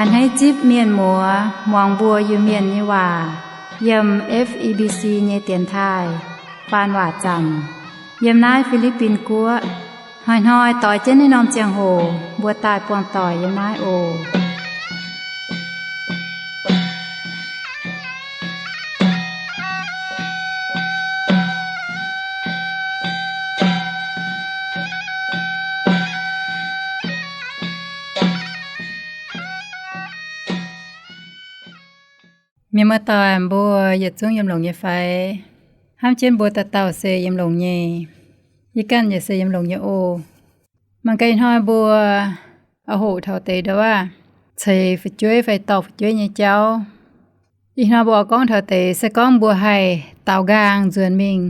Hneiv zipv mienh muoz muangx mbuo Iu-Mienh nyei waac yiem F E B C nyei dienx taaih faan waac zaamc yiem naaiv Fi^li^bin Guoqv. Hnoi-hnoi doix jienv naaiv norm ziangh hoc mbuo daaih buangh doic yiem naaiv oc. Mienh muoz-doic mbuo yietc zungv yiem longx nyei fai? Hnamv jienv mbuo dauh dauh se yiem longx nyei. Yie ganh yaac se yiem longx nyei oc. Mangc gaax ih hnoi mbuo oix hoqc taux deix ndau wuov ceix fu'jueiv fai dorh fu'jueiv nyei jauv. Ih hnoi mbuo oix gorngv taux deix se gorngv mbuo haih daaux nqaang nzuonx mingh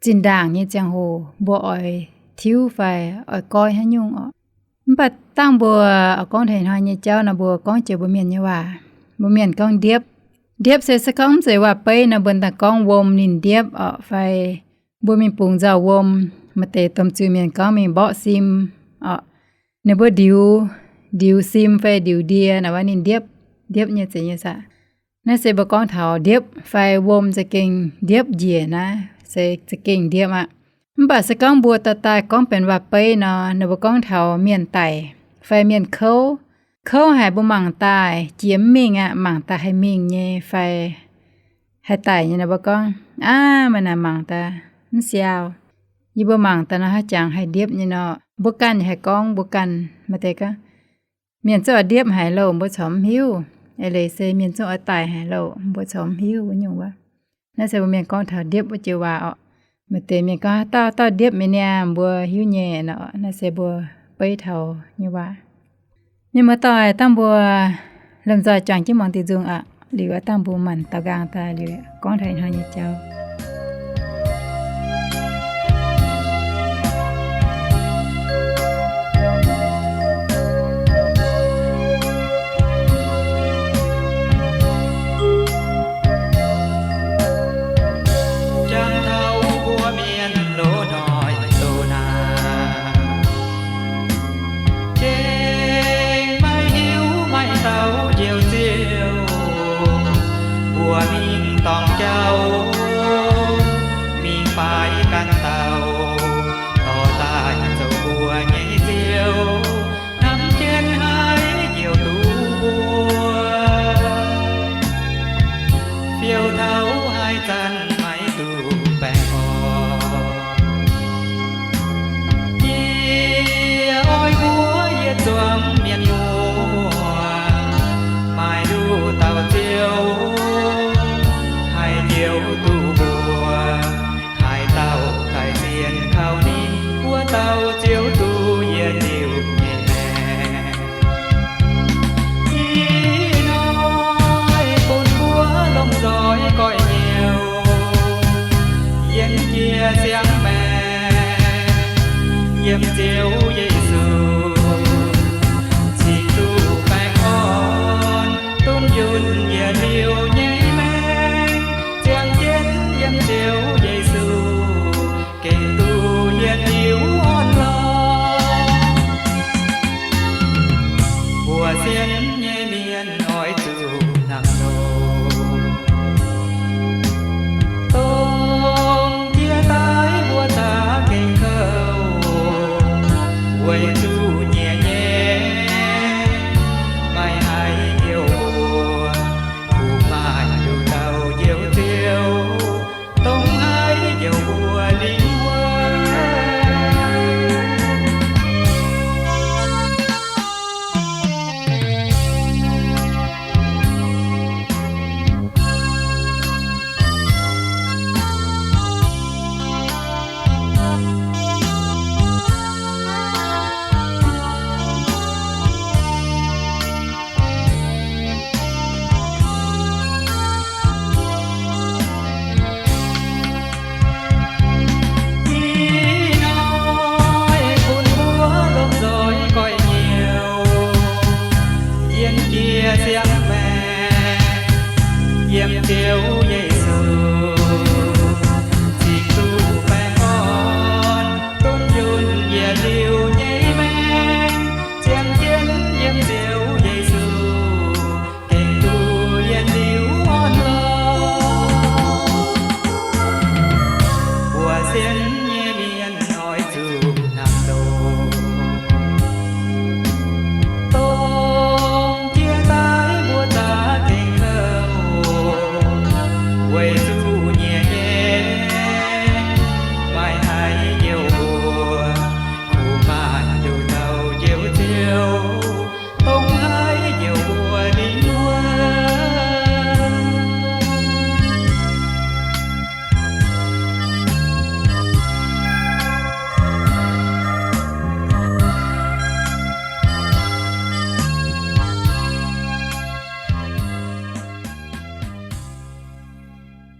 zinh ndaangc nyei ziangh hoc mbuo oix tiuv fai oix goiv haaix nyungc oc. Mv baac dangh mbuo oix gorngv taux ih hnoi nyei jauv nor mbuo gorngv jiex mbuo Mienh nyei waac. Mbuo Mienh gorngv ndiepv. Ndiepv se se gorngv mv zeiz waac-beiv nor mbuo daaih gorngv wuom ninh ndiepv oc fai mbuo mingh bungx nzauh wuom. Maaih deix domh zuiz mienh gorngv mingh mborqv sim oc. Ninh mbuo ndiux, ndiux sim fai ndiux ndie naaic wuov ninh ndiepv, ndiepv nyei zeiz nyei saah. Naaiv se mbuo gorngv taux ndiepv fai wuom za'gengh ndiepv njiec naaiv se za'gengh ndiepv aqv. Mv baac se gorngv mbuo dorh daaih gorngv benx waac-beiv nor, ninh mbuo gorngv taux mienh daic fai mienh kouv. Kouv haic mbuo mangc daaih jiex mv mingh aqv, mangc daaih haih mingh nyei fai haih daic nyei nor mbuo gorngv, aav, meih naaic mangc daaih mv siaau. Yie mbuo mangc daaih nor haaix jangx haih ndiepv nyei nor. Mbuo ganh yaac haih gorngv mbuo ganh, maaih deix gorngv, mienh zungv oix ndiepv haic loh, mbuo corc mv hiuv. Eix leiz se mienh zungv oix daic haic loh, mbuo corc mv hiuv wuov nyungc wuov. Naaiv se mbuo Mienh gorngv taux ndiepv wuov joux waac oc. Maaih deix mienh gorngv, haaix dauh dauh ndiepv mi'aqv niaa, mbuo hiuv nyei nor. Naaiv se mbuo beiv taux nyei waac. Mienh muoz-doic, dangh mbuo lomh nzoih juangc jienv muangx diuh nzung aqv. Liuz dangh mbuo maanc daaux nqaang daaih liuz gorngv taux ih hnoi nyei jauv. Jangx taux mbuo mienh loz-hnoi loz-naanc, gengh maiv hiuv maaih dauh njoux Ziouv. Mbuo mingh dorngc jauv, mingh faix ganh dauh, dorh daaih zoux mbuo nyei Ziouv, hnamv jienv haiz njoux duqv mbuo, fiou taux haaix zanc maiv duqv baengh orn. Yie oix mbuox yietc zuangx mienh muoz, maaih nduqc dauh Ziouv haih njoux duqv mbuo. Haaix dauh daic sienx kaux ninh, wuov dauh ziouc duqv yietc liuz nyei maengc. Ih hnoi bun mbuo lomh nzoih goiv-nyouv, yienx jiex siang-maengc, yiem Ziouv Yesu cingx duqv baengh orn, dunv yunh yietc liuz nyei maengc. Ziangh jienv yiem Ziouv Yesu, gengh duqv yietc liuz orn-lorqc. Mbuo sienx nyei mienh oix zuqc hnangv nor, dongh jiex daaih mbuo za'gengh kouv, weic zuqc nyiec nyei maiv haih njoux mbuo. Kuv maaih nduqc dauh njoux Ziouv, dongh haih njoux mbuo lingh wuonh. Ih hnoi bun mbuo lomh nzoih goiv-nyouv, yienx jiex siang-maengc, yiem Ziouv Yesu cingx duqv baengh orn, dunv yunh yietc liuz nyei maengc. Ziangh jienv yiem Ziouv Yesu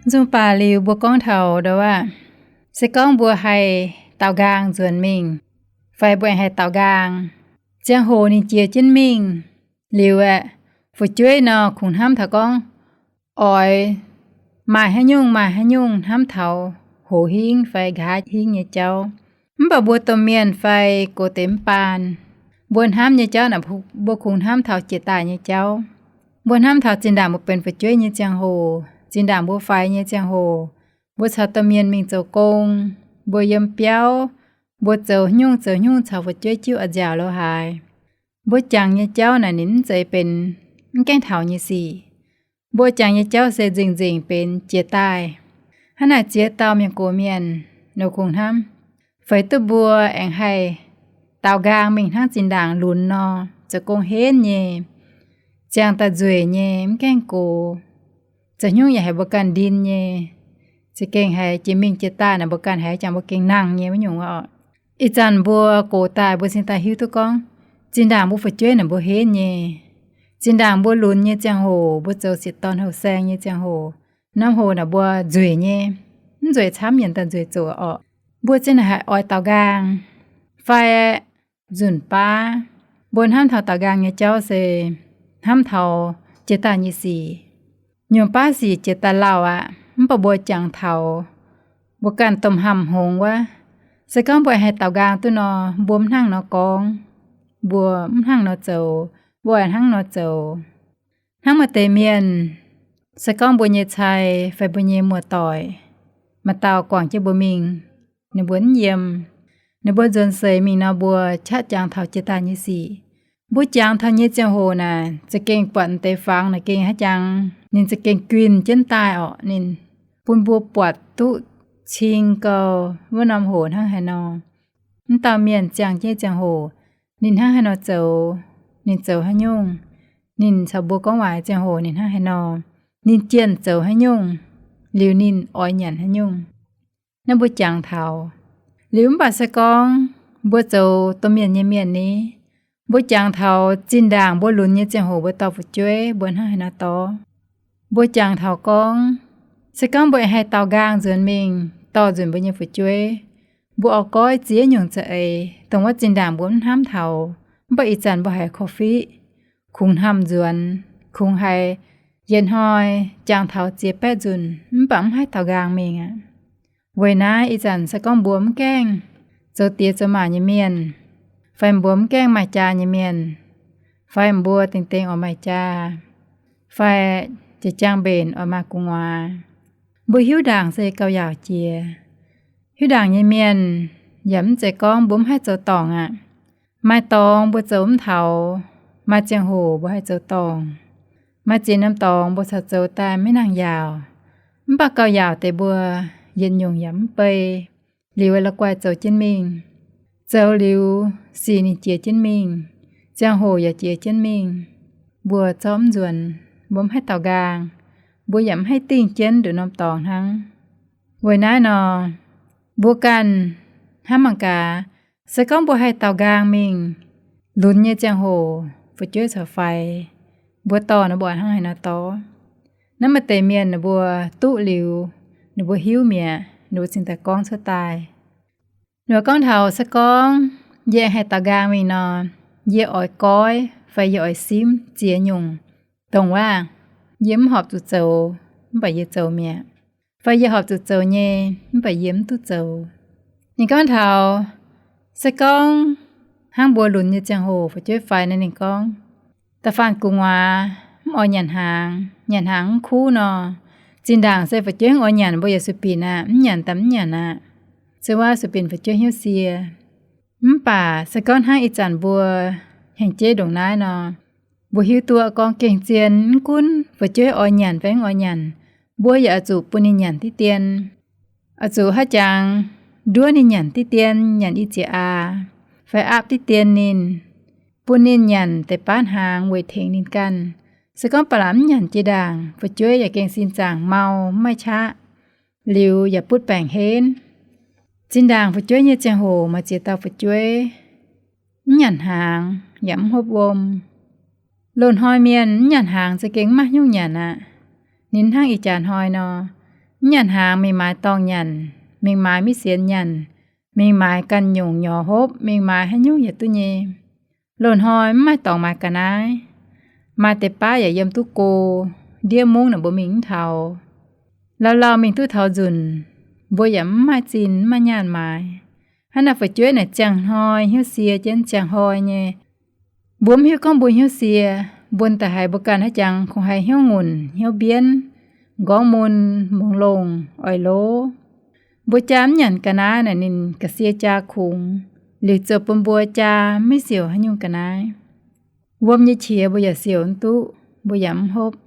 Nzung baac liuz mbuo gorngv taux ndo aav, se gorngv mbuo haih daaux nqaang nzuonx mingh, fai mbuo haih daaux nqaang, ziangh hoc ninh jiex jienv mingh liuz aeqv, fu'jueiv nor kungx hnamv taux gorngv oix maaih haaix nyungc maaih haaix nyungc hnamv taux hoz hingv fai nqa'haav hingv nyei jauv. Mv baac mbuo domh mienh fai gox deix mv baan, mbuo hnamv nyei jauv naaic, mbuo kungx hnamv taux jiex daaih nyei jauv. Mbuo hnamv taux zinh ndaangc mbuo benx fu'jueiv nyei ziangh hoc, zinh ndaangc mbuo faix nyei ziangh hoc, mbuo caux domh mienh mingh zoux gong, mbuo yiem biauv, mbuo zoux nyungc zoux nyungc caux fu'jueiv jiuv a'nziaauc lo haaix. Mbuo jangx nyei jauv naaic ninh mv zeiz benx mv gaengh taux nyei sic. Mbuo jangx nyei jauv se nzengc nzengc benx jiex daaih. Hnangv naaic ziex dauh mienh gox mienh nor kungx hnamv, feix duqv mbuo aengx haih daaux nqaang mingh hnangv zinh ndaangc lunx nor, zoux gong henv nyei, ziangh daaih nzueic nyei, mv gaengh gox, zoux nyungc yaac haiz mbuo ganh ndin nyei, za'gengh haiz jiex mingh jiex daaih naaic mbuo ganh haiz jangx mbuo gengh nangh nyei wuov nyungc oc. Ih zanc mbuo gox daaih mbuo cingx daaih hiuv duqv gorngv, zinh ndaangc mbuo fu'jueiv naaic mbuo henv nyei. Zinh ndaangc mbuo lunx nyei ziangh hoc, mbuo zoux sieqv dorn houh saeng nyei ziangh hoc, norm hoc naaic mbuo nzueic nyei, mv nzueic camv yaac daaih nzueic zoqc oc. Mbuo zinh haiz oix daaux nqaang fai nzunc baav, mbuo hnamv taux daaux nqaang nyei jauv se hnamv taux jiex daaih nyei sic. Nyungc baav sic jiex daaih lauh aqv, mv baac mbuo jangx taux mbuo ganh domh hnamv hngongx wuov, se gorngv mbuo haih daaux nqaang duqv nor, mbuo mv hnangv nor gorngv, mbuo mv hnangv nor zoux, mbuo oix hnangv nor zoux. Hnangv maaih deix mienh, se gorngv mbuo nyei cai fai mbuo nyei muoz-doic, maaih dauh guangc jienv mbuo mingh, ninh mbuo mv yiem, ninh mbuo nzuonx seix mingh nor mbuo qaqv jangx taux jiex daaih nyei sic. Mbuo jangx taux nyei ziangh hoc naaic za'gengh buatc deix fangx naaic gengh haaix jangx, ninh za'gengh guinh jienv daaih orqc. Ninh bun mbuo buatc duqv cing gau wuov norm hoc hnangv haaix nor. Mv dauh mienh ziangh jienv ziangh hoc, ninh hnangv haaix nor zoux, ninh zoux haaix nyungc, ninh caux mbuo gorngv waac ziangh hoc ninh hnangv haaix nor, ninh jienh zoux haaix nyungc, liuz ninh oix nyanc haaix nyungc. Naaiv mbuo jangx taux. Liuz mv baac se gorngv mbuo zoux domh mienh nyei mienh ni, mbuo jangx taux zinh ndaangc mbuo lunx nyei ziangh hoc mbuo dorh fu'jueiv mbuo hnangv haaix nor dorh. Mbuo jangx taux gorngv, se gorngv mbuo haih daaux nqaang nzuonx mingh dorh nzunc mbuo nyei fu'jueiv, mbuo oix goiv ziex nyungc za'eix dongh wuov zinh ndaangc mbuo mv hnamv taux, mv baac ih zanc mbuo haiz korv-fiqv, kungx hnamv nzuonx, kungx haiz yietc hnoi jangx taux ziex baeqv nzunc mv baac mv haih daaux nqaang mingh aqv. Weic naaiv ih zanc se gorngv mbuo mv gaengh zoux diex zoux maac nyei mienh, fai mbuo mv gaengh maaih jaa nyei mienh, fai mbuo dingc dengx oix maaih jaa, fai jiex jangx mbenc oix maaih gu'nguaaz, mbuo hiuv ndaangc se gauh yaauc jiex. Hiuv ndaangc nyei mienh yaac mv zeiz gorngv mbuo mv haih zoux dorngc aqv. Maaih dorngx mbuo zoux mv taux, maaih ziangh hoc mbuo haih zoux dorngc. Maaih ziex norm dorngx mbuo caux zoux daaih maiv nangh yaauc. Mv baac gauh yaauc deix mbuo yietc nyungc yaac mv bei. Liuz la'guaih zoux jienv mingh. Zoux liuz sic ninh jiex jienv mingh, ziangh hoc yaac jiex jienv mingh. Mbuo zorqv mv nzuonx, mbuo mv haih daaux nqaang, mbuo yaac mv haih dingh jienv nduqc norm dorngx hnangv. Weic naaiv nor, mbuo ganh hnamv mangc gaax, se gorngv mbuo haih daaux nqaang mingh, lunx nyei ziangh hoc fu'jueiv caux faix, mbuo dorh ninh mbuo hnangv haaix nor dorh. Naaiv maaih deix mienh ninh mbuo duqv liuz, ninh mbuo hiuv mi'aqv, ninh mbuo cingx daaih gorngv cuotv daaih. Ninh mbuo gorngv taux se gorngv yie haih daaux nqaang mingh nor, yie oix goiv fai yie oix simv ziex nyungc, dongh waac yie mv horpc zuqc zoux, mv baac yie zoux mi'aqv, fai yie horpc zuqc zoux nyei, mv baac yie mv duqv zoux. Ninh gorngv taux, se gorngv hnangv mbuo lunx nyei ziangh hoc fu'jueiv faix nor, ninh gorngv, da'faanh gu'nguaaz mv oix nyanc hnaangx, nyanc hnaangx mv kuv nor, zinh ndaangc se fu'jueiv oix nyanc mbuo yaac sueih binc aqv, mv nyanc daaih mv nyanc aqv. Se wuov sueih binc fu'jueiv hnyouv sie. Mv baac se gorngv hnangv ih zanc mbuo hengx jeiv ndongc naaiv nor, mbuo hiuv duqv gorngv gengh zien mv gunv fu'jueiv oix nyanc fai mv oix nyanc, mbuo yaac oix zuqc bun ninh nyanc diqv dien. Oix zuqc haaix jangx nduov ninh nyanc diqv dien, nyanc i ziex aa, fai aapv diqv dien ninh, bun ninh nyanc deix baav hnaangx weic tengx ninh ganh. Se gorngv ba'laqc mv nyanc jiex ndaangc, fu'jueiv yaac gengh sin zaangc mau, mv maaih qaqv, liuz yaac butv baengc henv. Zinh ndaangc fu'jueiv nyei ziangh hoc maaih ziex dauh fu'jueiv mv nyanc hnaangx yaac mv hopv wuom. Loz-hnoi mienh mv nyanc hnaangx za'gengh mv maaih nyungc nyanc aqv. Ninh hnangv ih jaax hnoi nor, Mv nyanc hnaangx mingh maaiz dorngh nyanc, mingh maaiz miv sienx nyanc, mingh maaiz ganh nyungc nyorx hopv, mingh maaiz haaix nyungc yaac duqv nyei. Loz-hnoi mv maaih dorngx maaiz ga'naaiv, maaih deix baav yaac yiem duqv go, ndiev mungv naaic mbuo mingh mv taux. Lauh lauh mingh duqv taux nzunc, mbuo yaac mv maaih zinh mv maaih nyaanh maaiz. Hnangv naaic fu'jueiv naaic ziangh hnoi hnyouv sie jienv ziangh hnoi nyei. Mbuo mv hiuv gorngv mbuo hnyouv sie, mbuo daaih haiz mbuo ganh haiz jangx kungx haiz hnyouv ngunc, hnyouv mbienv, nqorngv mun, mungz longh, oix lov. Mbuo jaa mv nyanc ga'naaiv naaic ninh ga'sie jaa kungx, liuz ziouc bun mbuo jaa maiv siouc haaix nyungc ga'naaiv. Wuom nyei qiex mbuo yaac siouc mv duqv, mbuo yaac mv hopv.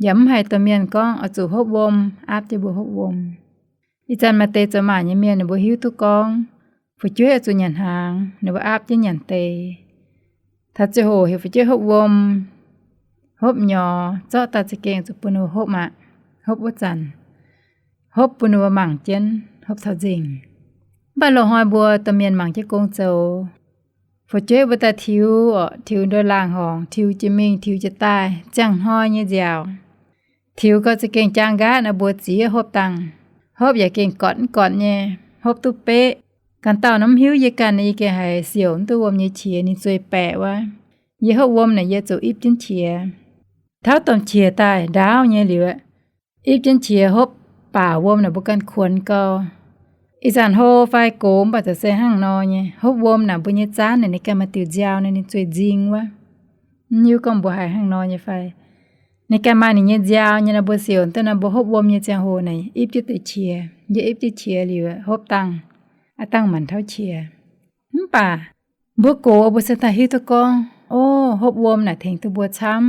Yaac mv haiz domh mienh gorngv oix zuqc hopv wuom, aapv jienv mbuo hopv wuom. Ih zanc maaih deix zoux maac nyei mienh ninh mbuo hiuv duqv gorngv fu'jueiv oix zuqc nyanc hnaangx, ninh mbuo aapv jienv nyanc deix. Taux ziangh hoc heuc fu'jueiv hopv wuom, hopv nyorx, zorqv daaih za'gengh zuqc bun ninh mbuo hopv aqv. Hopv wuov zanc, hopv bun ninh mbuo mangc jienv, hopv taux nzengc. Mv baac loz-hnoi mbuo domh mienh mangc jienv gong zoux. Fu'jueiv mbuo daaih tiux orqc, tiux ndoih laangh horngc, tiux jiex mingh, tiux jiex daaih, ziangh hnoi nyei nziaauc. Tiux gau za'gengh jaang nqaatv nor mbuo ziex hopv dangh. Hopv yaac gengh gortv mv gortv nyei, hopv duqv beqv. Ganh dauh nor mv hiuv, yie ganh yie gengh haiz siouc mv duqv wuom nyei qiex, ninh zueih baeqc wuov. Yie hopv wuom naaic yie zuqc ipv jienv qiex. Tauv domh qiex daaih ndaauv nyei liuz, ipv jienv qiex hopv baac wuom naaic mbuo ganh kuonx gau. Ih zanc hlo fai gox mv baac za'gengh se hnangv nor nyei. Hopv wuom naaic mbuo nyei zaanv naaic ninh ganh maaih diuc nziaaux naaic ninh zueih nzing wuov. Mv hiuv gorngv mbuo haiz hnangv nor nyei fai. Ninh ganh maaih ninh nyei nziaaux nyei nor mbuo siouc daaih nor mbuo hopv wuom nyei ziangh hoc naaic ipv jienv deix qiex, yie ipv jienv qiex liuz hopv dangh, aav dangh manc tauv qiex. Mv baac mbuo gox mbuo se daaih hiuv duqv gorngv, o, hopv wuom naaic tengx duqv mbuo camv,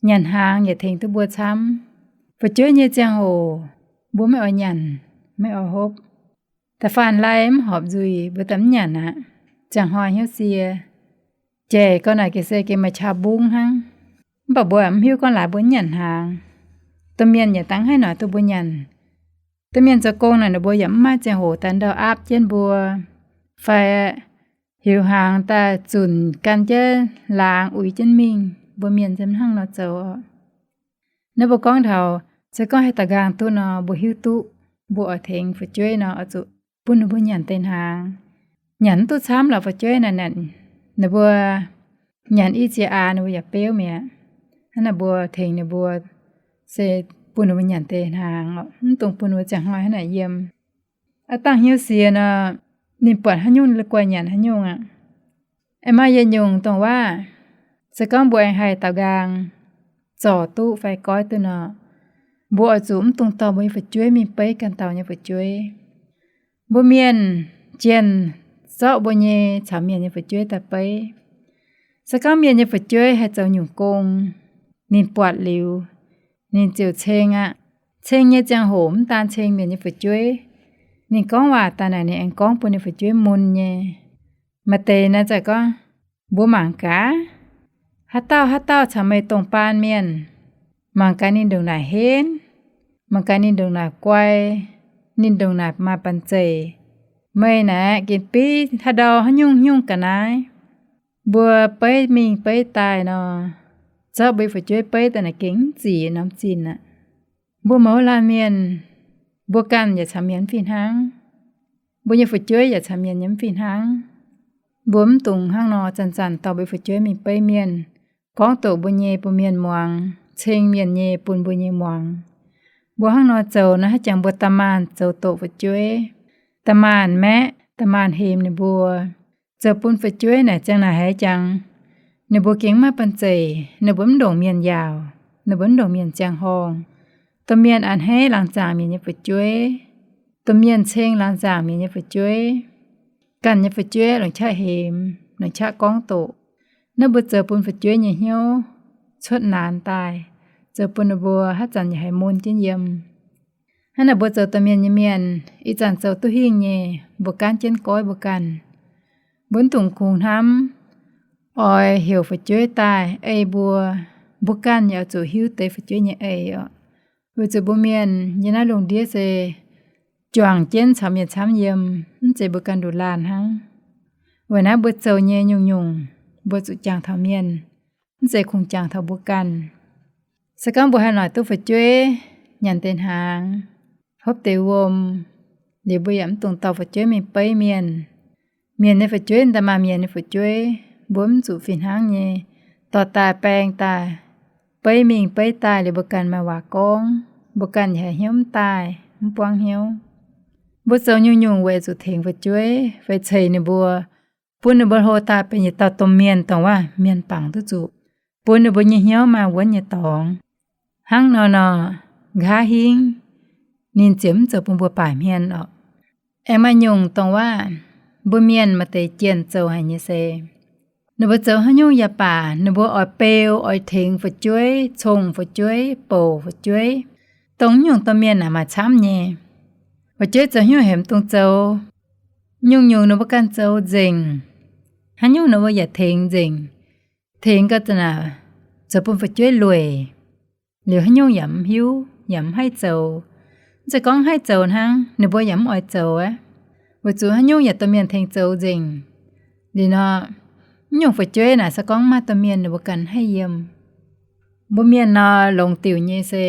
nyanc hnaangx yaac tengx duqv mbuo camv. Fu'jueiv nyei ziangh hoc mbuo maiv oix nyanc, maiv oix hopv. Da'faanh lai mv horpc nzuih mbuo daaih mv nyanc aqv. Ziangh hnoi hnyouv sie, jaic gau naaic gengh se gengh maaih qaqv mbungv hnangv. Mv baac mbuo mv hiuv gorngv laaix mbuo mv nyanc hnaangx. Domh mienh yaac dangv haiv noic duqv mbuo nyanc. Domh mienh zoux gong naaic ninh mbuo yaac mv maaih ziangh hoc daaih ndau aapv jienv mbuo, fai heuc hnaangx daaih zunc gan jienv laangz uix jienv mingh. Mbuo mienh se mv hnangv nor zoux oc. Naaiv mbuo gorngv taux se gorngv haih daux nqaang duqv nor mbuo hiuv duqv mbuo oix tengx fu'jueiv nor oix zuqc bun ninh mbuo nyanc deix hnaangx. Nyanc mv duqv camv lorqc fu'jueiv naaic, ninh mbuo nyanc i ziex aax ninh mbuo yaac beuv mi'aqv. Hnangv naaic mbuo tengx ninh mbuo se bun ninh mbuo nyanc deix hnaangx, mv dungx bun ninh mbuo ziangh hnoi hnangv naaic yiem. Aav dangh hnyouv sie nor, ninh buatc haaix nyungc ninh guaih nyanc haaix nyungc aqv. Aengx maaih yietc nyungc dongh waac, se gorngv mbuo aengx haih daux nqaang zorc duqv fai goiv duqv nor, mbuo oix zuqc mv dungx dorh mbuo nyei fu'jueiv mingh beiv ganh dauh nyei fu'jueiv. Mbuo mienh jienh zorqv mbuo nyei caux mienh nyei fu'jueiv daaih beiv. Se gorngv mienh nyei fu'jueiv haih zoux nyungc gong, ninh buatc liuz, ninh ziouc ceng aqv. Ceng nyei ziangh hoc mv daan ceng mienh nyei fu'jueiv, ninh gorngv waac daaih naaic ninh aengx gorngv bun ninh fu'jueiv mun nyei. Maaih deix naaiv za'gengh gorngv, mbuo mangc gaax, haaix dauh haaix dauh caux meih dongh baan mienh, mangc gaax ninh ndongc naaic henv, mangc gaax ninh ndongc naaic guai, ninh ndongc naaic maaih banh zeic. Meih naaic ginv bieiv haaix ndau haaix nyungc nyungc ga'naaiv, mbuo beiv mingh beiv daaih nor, zorqv mbuo nyei fu'jueiv beiv daaih naaic gengh mv zic norm zinh aqv. Mbuo mouz laanh mienh, mbuo ganh yaac caux mienh mv fih hnangv. Mbuo nyei fu'jueiv yaac caux mienh nyei mv fih hnangv. Mbuo mv dungx hnangv nor zanc-zanc dorh mbuo nyei fu'jueiv mingh beiv mienh, gorngv doqc mbuo nyei bun mienh muangx, ceng mienh nyei bun mbuo nyei muangx. Mbuo hnangv nor zoux naaiv haaix jangx mbuo da'maanc zoux doqc fu'jueiv, da'maanc maeqv, da'maanc hemx ninh mbuo. Zoux bun fu'jueiv naaic ziang naaic haaix jangx, ninh mbuo gengh maiv banh zeic, ninh mbuo mv ndongc mienh yaauc, ninh mbuo mv ndongc mienh ziangh horngh. Domh mienh a'hneiv laangz zaangc mienh nyei fu'jueiv. Domh mienh ceng laangz zaangc mienh nyei fu'jueiv. Ganh nyei fu'jueiv longc qaqv hemx, longc qaqv gorngv doqc. Naaiv mbuo zoux bun fu'jueiv nyei hnyouv cuotv naanx daaih, zoux bun ninh mbuo haaix zanc yaac haiz mun jienv yiem. Hnangv naaic mbuo zoux domh mienh nyei mienh, ih zanc zoux duqv hingh nyei, mbuo gaanv jienv goiv mbuo ganh. Mbuo mv dungx kungx hnamv oix heuc fu'jueiv daaih ei mbuo. Mbuo ganh yaac oix zuqc hiuv deix fu'jueiv nyei eix oc. Weic zuqc mbuo mienh yiem naaiv lungh ndiev se juangc jienv caux mienh camv yiem, mv zeiz mbuo ganh nduqc laanh hnangv. Weic naaiv mbuo zoux nyei nyungc-nyungc, mbuo zuqc jangx taux mienh, mv zeiz kungx jangx taux mbuo ganh. Se gorngv mbuo haih noic duqv fu'jueiv nyanc deix hnaangx, hopv deix wuom, liuz mbuo yaac mv dungx dorh fu'jueiv mingh beiv mienh. Mienh nyei fu'jueiv daaih maaih mienh nyei fu'jueiv, mbuo mv zuqc fih hnangv nyei dorh daaih baeng daaih, beiv mingh beiv daaih liuz mbuo ganh maaih waac gorngv, mbuo ganh yaac haih hnyouv mv daaih, mv buangv hnyouv. Mbuo zoux nyungc-nyungc weic zuqc tengx fu'jueiv fai ceix ninh mbuo, bun ninh mbuo hlo daaih benx yietc dauh domh mienh, dongh waac mienh bangc duqv zuqc, bun ninh mbuo nyei hnyouv maaih wuonv nyei dorngx. Hnangv nor nor, nqa'haav hingv ninh ziouc mv zoux bun mbuo baaic hmien oc. Aengx maaih nyungc dongh waac mbuo mienh maaih deix jienh zoux haic nyei se, ninh mbuo zoux haaix nyungc yaac baac ninh mbuo oix beu oix tengx fu'jueiv, cong fu'jueiv, bouc fu'jueiv, dongh nyungc domh mienh naaic maaih camv nyei. Fu'jueiv zoux haaix nyungc hemx dungx zoux, nyungc-nyungc ninh mbuo ganh zoux nzengc, haaix nyungc ninh mbuo yaac tengx nzengc. Tengx gau za'naaic zoux bun fu'jueiv lueic, liuz haaix nyungc yaac mv hiuv yaac mv haih zoux. Mv zeiz gorngv haih zoux hnangv, ninh mbuo yaac mv oix zoux aqv, weic zuqc haaix nyungc yaac domh mienh tengx zoux nzengc. Liuz nor, mv nyungc fu'jueiv naaic se gorngv maaih domh mienh ninh mbuo ganh haih yiem. Mbuo mienh nor longx diuc nyei se,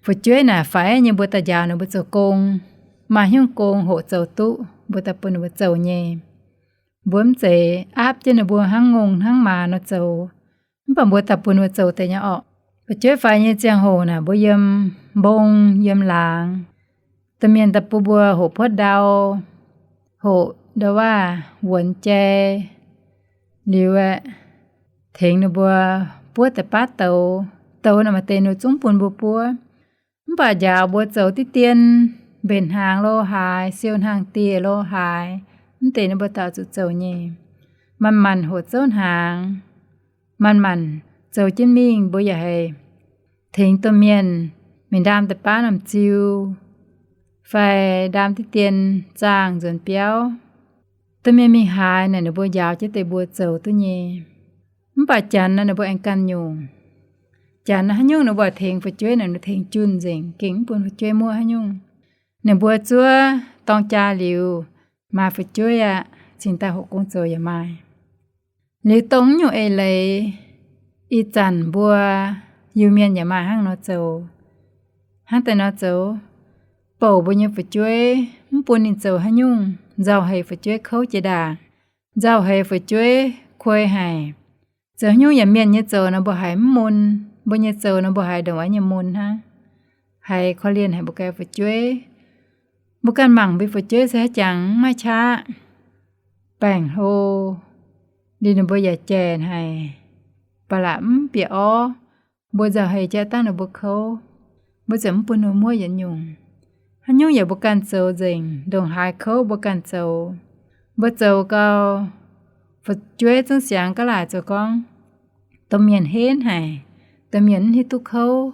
fu'jueiv naaic faix nyei mbuo daaih njaaux ninh mbuo zoux gong, maaih haaix nyungc gong hoqc zoux duqv mbuo daaih bun ninh mbuo zoux nyei. Mbuo mv zeiz aapv jienv ninh mbuo hnangv ngongh hnangv maaz nor zoux, mv baac mbuo daaih bun ninh mbuo zoux deix nyei orqc. Fu'jueiv faix nyei ziangh hoc naaic mbuo yiem mbong yiem laangz, domh mienh daaih bun mbuo hoqc puotv ndau, hoqc ndau waac wuonx jai, liuz aeqv, tengx ninh mbuo buov deix baav douz. Douz naaic maaih deix ninh zungv bun mbuo buov. Mv baac njaaux mbuo zoux diqv dien, mbenc hnaangx lo haaix, siou hnaangx-dieh lo haaix, mv deix ninh mbuo daaih zuqc zoux nyei. Manc-manc hoqc zouv hnaangx, manc-manc zoux jienv mingh mbuo yaac haih tengx domh mienh mingh ndaam deix baav norm ziu, fai ndaam diqv dien zaangh nzuonx biauv. Domh mienh mingh haaix naaic ninh mbuo njaaux jienv deix mbuo zoux duqv nyei. Mv baac Janx naaic ninh mbuo aengx ganh nyungc. Janx naaic haaix nyungc ninh mbuo tengx fu'jueiv naaic ninh tengx junh nzengc, gengh mv bun fu'jueiv muoqv haaix nyungc. Ninh mbuo zuov dorng jaa liuz, maaih fu'jueiv aqv, cingx daaih hoqc gong zoux yaac maaih. Liuz dongh nyungc eix leiz, ih zanc mbuo Iu-Mienh yaac maaih hnangv nor zoux. Hnangv deix nor zoux, bouc mbuo nyei fu'jueiv, mv bun ninh zoux haaix nyungc, nzauh heix fu'jueiv kouv jiex ndaangc, nzauh heix fu'jueiv kuei haic. Zoux haaix nyungc yaac mienh nyei zoux nor mbuo haiz mv mun, mbuo nyei zoux nor mbuo haiz ndongc wuov nyei mun hnangv. Haiz korv-lienh haic mbuo ganh fu'jueiv. Mbuo ganh mangc mbuo fu'jueiv se haaix jangx mv maaih qaqv, baengc hlo, liuz ninh mbuo yaac jaic haic, ba'laqc mv bieqc orv, mbuo nzauh heix jaav dangh ninh mbuo kouv, mbuo ziouc mv bun ninh mbuo muoqv yietc nyungc. Haaix nyungc yaac mbuo ganh zoux nzengc, ndongc haaix kouv mbuo ganh zoux. Mbuo zoux gau, fu'jueiv zungv siangx gaav laaic zoux gorngv, domh mienh henv haic, domh mienh mv hiuv duqv kouv.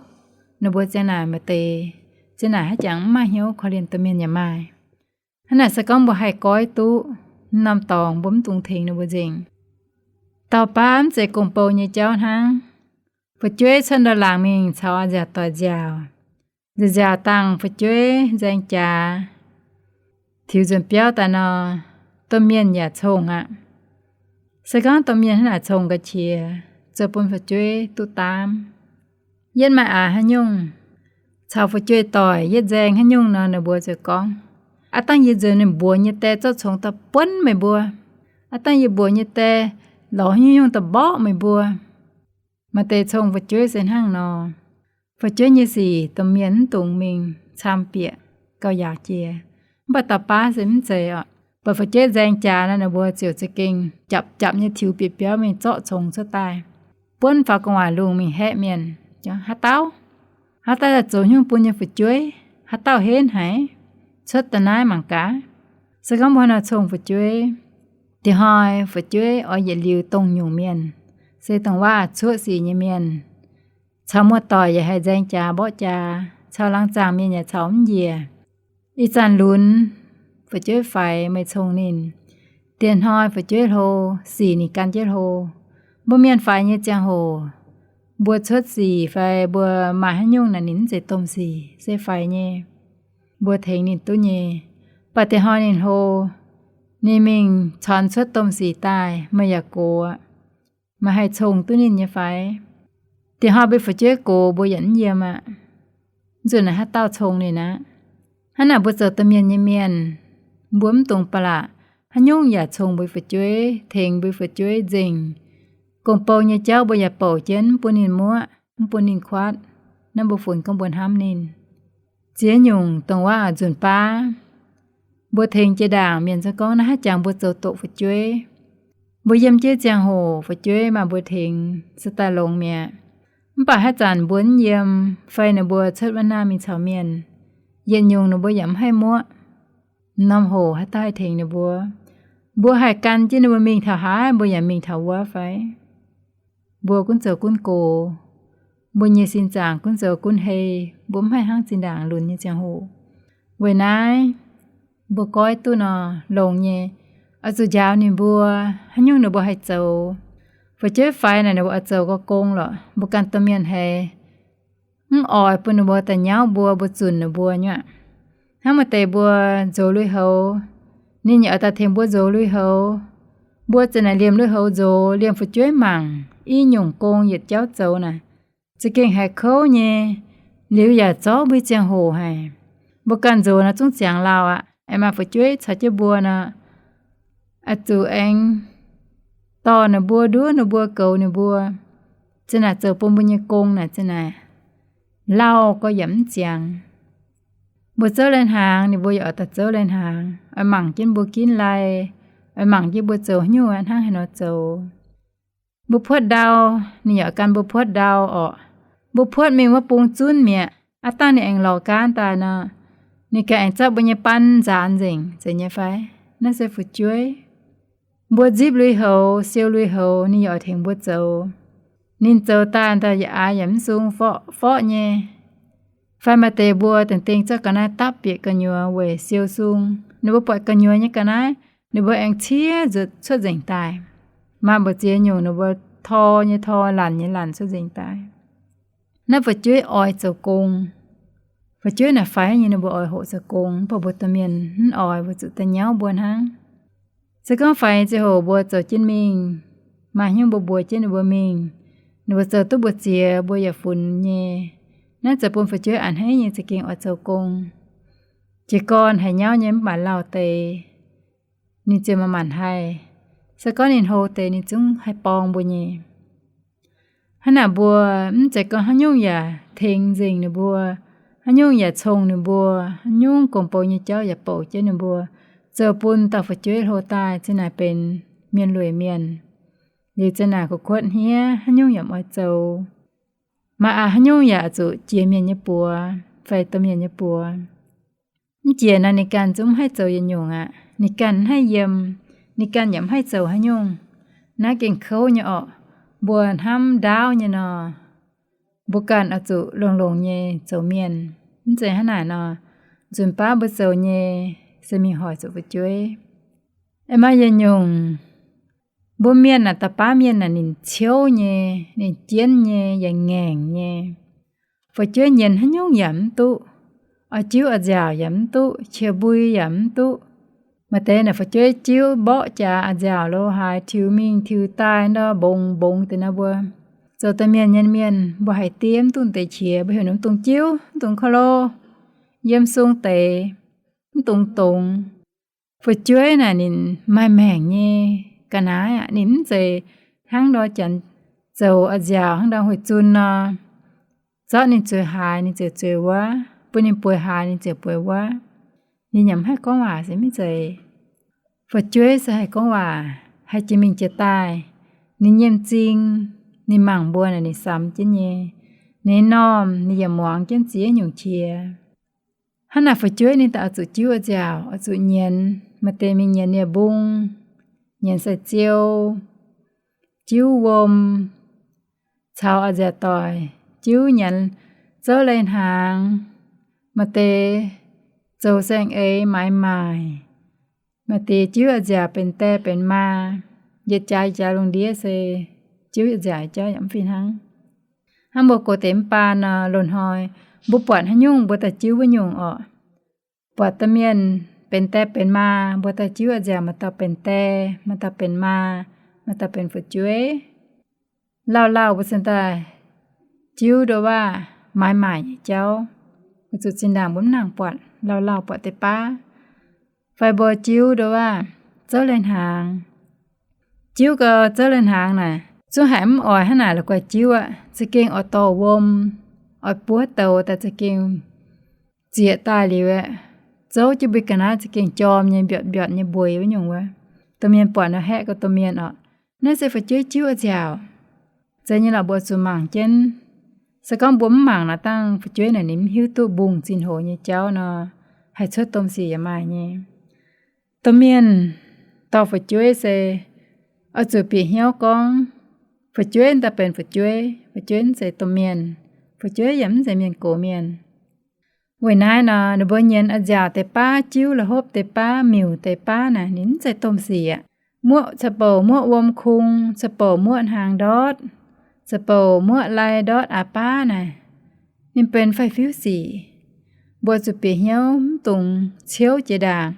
Ninh mbuo ziang naaic maaih deix, ziang naaic haaix jangx mv maaih hnyouv korv-lienh domh mienh yaac maaih. Hnangv naaic se gorngv mbuo haih goiv duqv, norm dorngx mbuo mv dungx tengx ninh mbuo nzengc. Dauh baav mv zeiz gong-bou nyei jauv hnangv. Fu'jueiv cuotv ndau-laangc mingh caux nziaauc doic nziaauc. Nziaauc nziaauc dangh fu'jueiv nzaeng jaax, tiux nzuonx biauv daaih nor, domh mienh yaac congh aqv. Se gorngv domh mienh hnangv naaic congh ga'qiex, zoux bun fu'jueiv duqv daamv. Yietv maaih aax haaix nyungc, caux fu'jueiv doic yietv nzaeng haaix nyungc nor, ninh mbuo ziouc gorngv, aav dangh yie nzuonx ninh mbuox nyei die zorqv congx daaih buonv meih mbuo. Aav dangh yie mbuox nyei die lorz haaix nyungc nyungc daaih mborqv meih mbuo. Maaih deix cong fu'jueiv se hnangv nor. Fu'jueiv nyei sic domh mienh mv dungx mingh camv bieqc gauh yaauc jiex. Mv baac dauh baav se mv zeiz oc. Buatc fu'jueiv nzaeng jaax nor, ninh mbuo ziouc za'gengh japc japc nyei tiux bieqc biauv mingh zorqv congx cuotv daaih, buonv faaux gu'nguaaic lungh mingh haeqv mienh, haaix dauh, haaix dauh daaih zoux haaix nyungc bun nyei fu'jueiv, haaix dauh henv haic, cuotv daaih naaiv mangc gaax. Se gorngv mbuo nor cong fu'jueiv, diex hnoi fu'jueiv oix yietc liuz dongh nyungc mienh, se dongh waac cuoqv sic nyei mienh, caux muoz-doic yaac haih nzaeng jaax mborqv jaax, caux laangz zaangc mienh yaac caux mv njiec. Ih zanc lunx fu'jueiv faix meih cong ninh, diex hnoi fu'jueiv hlo, sic ninh gan jienv hlo. Mbuo mienh faix nyei ziangh hoc, mbuo cuotv sic fai mbuo maaih haaix nyungc naaic ninh mv zeiz domh sic se faix nyei, mbuo tengx ninh duqv nyei. Mv baac diex hnoi ninh hlo, ninh mingh caux cuotv domh sic daaih, meih yaac gox aqv. Meih haih cong duqv ninh nyei fai? Diex hnoi mbuo fu'jueiv gox mbuo yaac mv yiem aqv. Nzunc naaic haaix dauh cong ninh aqv? Hnangv naaic mbuo zoux domh mienh nyei mienh, mbuo mv dungx ba'laqc haaix nyungc yaac congx mbuo fu'jueiv, tengx mbuo fu'jueiv nzengc. Gong-bou nyei jauv mbuo yaac bouc jienv, mv bun ninh muoqv, mv bun ninh kuatv. Naaiv mbuo funx gorngv mbuo hnamv ninh. Ziex nyungc dongh waac nzunc baav mbuo tengx jiex ndaangc mienh se gorngv naaiv haaix jangx mbuo zoux doqc fu'jueiv. Mbuo yiem jienv ziangh hoc fu'jueiv maaih mbuo tengx se daaih longx mi'aqv. Mv baac haaix zanc mbuo mv yiem fai ninh mbuo cuotv wuov naamh mingh caux mienh, yietc nyungc ninh mbuo yaac mv haih muoqv. Norm hoc haaix dauh haih tengx ninh mbuo? Mbuo haih gan jienv ninh mbuo mingh taux haaix, mbuo yaac mingh taux wuov fai? Mbuo gunv zoux gunv gox, mbuo nyei sin zaangc gunv zoux gunv hei, mbuo mv haih hnangv zinh ndaangc lunx nyei ziangh hoc. Weic naaiv mbuo goiv duqv nor longx nyei, oix zuqc njaaux ninh mbuo haaix nyungc ninh mbuo haih zoux. Fu'jueiv faix naaic ninh mbuo oix zoux gong lorqc, mbuo ganh domh mienh haiz mv oix bun ninh mbuo daaih nyauv mbuo, mbuo zunc ninh mbuo nyei aqv. Hnangv maaih deix mbuo nzox lui-houx, ninh yaac oix daaih tengx mbuo nzox lui-houx. Mbuo ziouc naaic liemh lui-houx nzox, liemh fu'jueiv mangc i nyungc gong yietc jauv zoux naaic, za'gengh haiz kouv nyei. Liuz yaac zorqv mbuo ziangh hoc haic. Mbuo ganh nzox nor zungv ziangx lauh aqv. Aengx maaih fu'jueiv caux jienv mbuo nor, oix zuqc aengx dorh ninh mbuo, nduov ninh mbuo, goux ninh mbuo. Zinh naaic zoux bun mbuo nyei gong naaic zinh naaic lauh gorx yaac mv ziangx. Mbuo zouv lai-hnaangx, ninh mbuo yaac oix daaih zouv lai-hnaangx, oix mangc jienv mbuo ginv lai, oix mangc jienv mbuo zoux haaix nyungc aqv, hnangv haaix nor zoux. Mbuo puotv ndau, ninh yaac gan mbuo puotv ndau orqc. Mbuo puotv mingh wuov bung zunv mi'aqv. Aav dangh ninh aengx lorz gaanv daaih nor, ninh ganh aengx zorqv mbuo nyei baan nzaanx nzengc, zeiz nyei fai? Naaiv se fu'jueiv. Mbuo nzipv lui-houx, siou lui-houx, ninh yaac oix tengx mbuo zoux. Ninh zoux daaih ndau yaac aax yaac mv sung, forqv forqv nyei. Fai maaih deix mbuo dengh dengh zorqv ga'naaiv dapv bieqc gu'nyuoz weic siou sung. Ninh mbuo buatc gu'nyuoz nyei ga'naaiv, ninh mbuo aengx ciev nzuqc cuotv nzengc daaih. Maaih mbu'ziex nyungc ninh mbuo tor nyei tor, lanc nyei lanc cuotv nzengc daaih. Naaiv fu'jueiv oix zoux gong. Fu'jueiv naaic faix nyei, ninh mbuo oix hoqc zoux gong, mv baac mbuo domh mienh mv oix, mbuo zuqc daaih nyauv mbuo hnangv. Se gorngv faix ziangh hoc mbuo zoux jienv mingh, maaih hnyouv mbuo mbuox jienv ninh mbuo mingh, ninh mbuo zoux duqv mbu'ziex mbuo yaac funx nyei. Naaiv zoux bun fu'jueiv a'hneiv nyei za'gengh oix zoux gong. Jiez gorn haiz nyauv nyei mv baac lauh deix, ninh ziouc manc-manc haih. Se gorngv ninh hlo deix, ninh zungv haih borng mbuo nyei. Hnangv naaic mbuo mv zeiz gorngv haaix nyungc yaac tengx nzengc ninh mbuo, haaix nyungc yaac cong ninh mbuo, haaix nyungc gong-bou nyei jauv yaac bouc jienv ninh mbuo, zoux bun dauh fu'jueiv hlo daaih zinh naaic benx mienh lueic mienh. Liuz zinh naaic kuv kuotv hniev, haaix nyungc yaac mv oix zoux. Maaih aqc haaix nyungc yaac zuqc jiex mienh nyei buoz fai domh mienh nyei buoz. Mv jiex nor ninh ganh zungv mv haih zoux yietc nyungc aqv. Ninh ganh mv haih yiem, ninh ganh yaac mv haih zoux haaix nyungc. Naaiv gengh kouv nyei orqc. Mbuo hnamv ndaauv nyei nor, mbuo ganh oix zuqc longx-longx nyei zoux mienh. Mv zeiz hnangv naaic nor, nzunc baav mbuo zoux nyei se mingh hoic zuqc fu'jueiv. Aengx maaih yietc nyungc, mbuo mienh naaic, da'baav mienh naaic ninh ciouv nyei, ninh jienv nyei, yaac ngaengc nyei. Fu'jueiv nyienz haaix nyungc yaac mv duqv, oix jiuv oix nziaauc yaac mv duqv, qiex mbui yaac mv duqv. Maaih deix naaic fu'jueiv jiuv mborqv jaax oix nziaauc lo haaix, tiux mingh tiux daaih ndau mbongx mbongx deix nor. Mbuo zoux domh mienh nyei mienh, mbuo haiz diev mv dungx deix qiex, mbuo heuc ninh mv dungx jiuv, mv dungx kouv lo, yiem sung deix, mv dungx dongz. Fu'jueiv naaic ninh maaih maengc nyei ga'naaiv aqv. Ninh mv zeiz hnangv ndau janx zoux oix nziaauc hnangv ndau huih zun nor, zorqv ninh zueiz haaix ninh ziouc zueiz wuov, bun ninh bueix haaix ninh ziouc bueix wuov. Ninh yaac mv haih gorngv waac se mv zeiz. Fu'jueiv se haih gorngv waac, haih jiex mingh jiex daaih. Ninh nyei m'zing, ninh mangc mbuo naaic ninh samx jienv nyei. Ninh normh ninh yaac muangx jienv ziex nyungc qiex. Hnangv naaic fu'jueiv ninh daaih oix zuqc jiuv oix nziaauc, oix zuqc nyienz. Maaih deix mingh nyienz nie-mbung, nyienz sai-ziou, jiuv wuom, caux oix nziaauc doic, jiuv nyanc zouv lai-hnaangx. Maaih deix zoux saeng-eix maaiz maaic. Maaih deix jiuv oix nziaauc benx die benx maa. Yietc jaax yietc jaax lungh ndiev se jiuv oix nziaauc jauv yaac mv fih hnangv. Hnangv mbuo gox deix mv baan nor, loz-hnoi mbuo buatc haaix nyungc mbuo daaih jiuv wuov nyungc orqc. Buatc domh mienh benx die benx maa, mbuo daaih jiuv oix nziaauc, maaih dauh benx die, maaih dauh benx maa, maaih dauh benx fu'jueiv. Lauh lauh mbuo cingx daaih jiuv nduov waac maaiz maaic nyei jauv, weic zuqc zinh ndaangc mbuo mv nangc buatc. lauh lauh buatc deix baav. Fai mbuo jiuv ndo waac, zouv leiz-hnaangx. Jiuv gau zouv leiz-hnaangx naaic, zungv haiz mv oix hnangv naaic la'guaih jiuv aqv. Za'gengh oix dorh wuom, oix buov douz daaih za'gengh zieqc daaih liuz aeqv, zouv jienv mbuo ga'naaiv za'gengh jorm nyei, mbiortc mbiortc nyei mbueix wuov nyungc wuov. Domh mienh buatc nor haeqv gau domh mienh orqc. Naaiv se fu'jueiv jiuv oix nziaauc. Zeiz nyei lorqc, mbuo zuqc mangc jienv. Se gorngv mbuo mv mangc naaic dangh fu'jueiv naaic ninh mv hiuv duqv mbungh zinh hoz nyei jauv nor, haih cuotv domh sic yaac maaih nyei. Domh mienh dorh fu'jueiv se oix zuqc bieqc hnyouv gorngv, fu'jueiv daaih benx fu'jueiv, fu'jueiv mv zeiz domh mienh, fu'jueiv yaac mv zeiz mienh gox mienh. Weic naaiv nor, ninh mbuo nyienz oix nziaauc deix baav, jiuv la'hopv deix baav, miuc deix baav naaic, ninh mv zeiz domh sic aqv. Muoqv ca'bouc muoqv wuom kung, ca'bouc muoqv hnaangx ndortv, ca'bouc muoqv lai ndortv aax baav naaic, ninh benx faix-fiuv sic. Mbuo zuqc bieqc hnyouv mv dungx ciouv jiex ndaangc.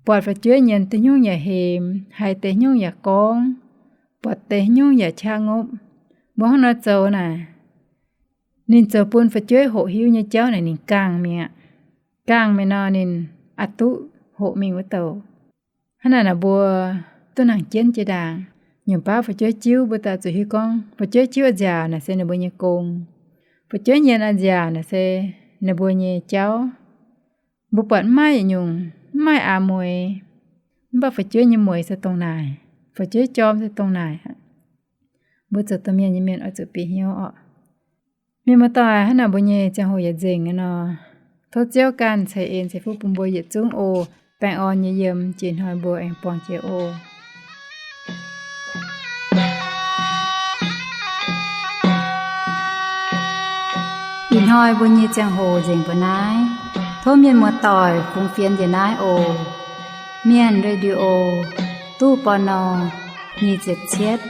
Buatc fu'jueiv nyienz deix nyungc yaac hemx, haiz deix nyungc yaac gorngv, buatc deix nyungc yaac qaqv ngopv. Mbuo hnangv nor zoux naaic, ninh zoux bun fu'jueiv hoqc hiuv nyei jauv naaic ninh gaengh mi'aqv. Gaengh mi'aqv nor ninh aqc duqv hoqc mingh wuov douc. Hnangv naaic naaic mbuo duqv nangc jienv jiex ndaangc. Nyungc baav fu'jueiv jiuv mbuo daaih zuqc hiuv gorngv fu'jueiv jiuv a'nziaauc naaic se ninh mbuo nyei gong. Fu'jueiv nyienz a'nziaauc naaic se ninh mbuo nyei jauv. Mbuo buatc mv maaih yietc nyungc, mv maaih aax mueiz, mv baac fu'jueiv nyei mueiz se dongh naaic, fu'jueiv jorm se dongh naaic aqv. Mbuo zoux domh mienh nyei mienh oix zuqc bieqc hnyouv orqc. Mienh muoz-doic, hnangv naaic mbuo nyei ziangh hoc yaac nzengc aqv nor. Tov Ziouv ganh ceix en ceix fuqv bun mbuo yietc zungv oc. Baengh orn nyei yiem, jiex hnoi mbuo aengx buangh jiex oc. Ih hnoi mbuo nyei ziangh hoc nzengc mbuo naaiv. Tov mienh muoz-doic fungx fienx njiec naaiv oc. Mienh Radio, ตู้ ปณ. nyic ziepc cietv,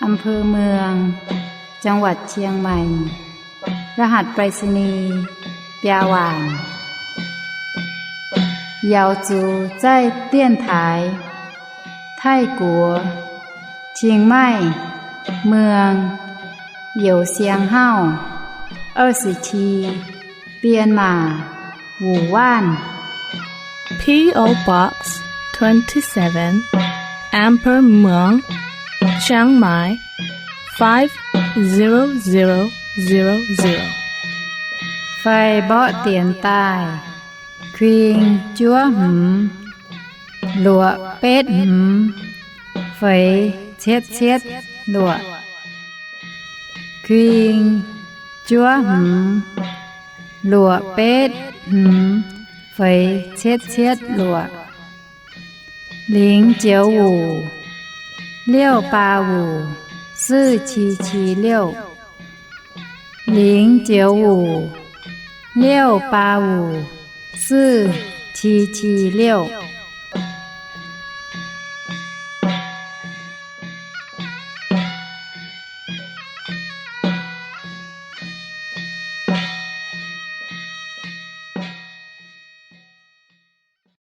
อำเภอเมือง จังหวัดเชียงใหม่ รหัสไปรษณีย์ biaa waanc. 瑶族在电台 ไทยกัว เชียงใหม่ เมือง 有限号 二十七 编码 五万. P O Box twenty-seven, Amber Muang, Chiang Mai, five zero zero zero zero. Fai mborqv dienx daaih: kuing juov hmz, luoqc betv hmz, feix cietv cietv luoqc. Kuing juov hmz, luoqc betv hmz, feix cietv cietv luoqc. 零九五 六八五 四七七六. 零九五 六八五 四七七六.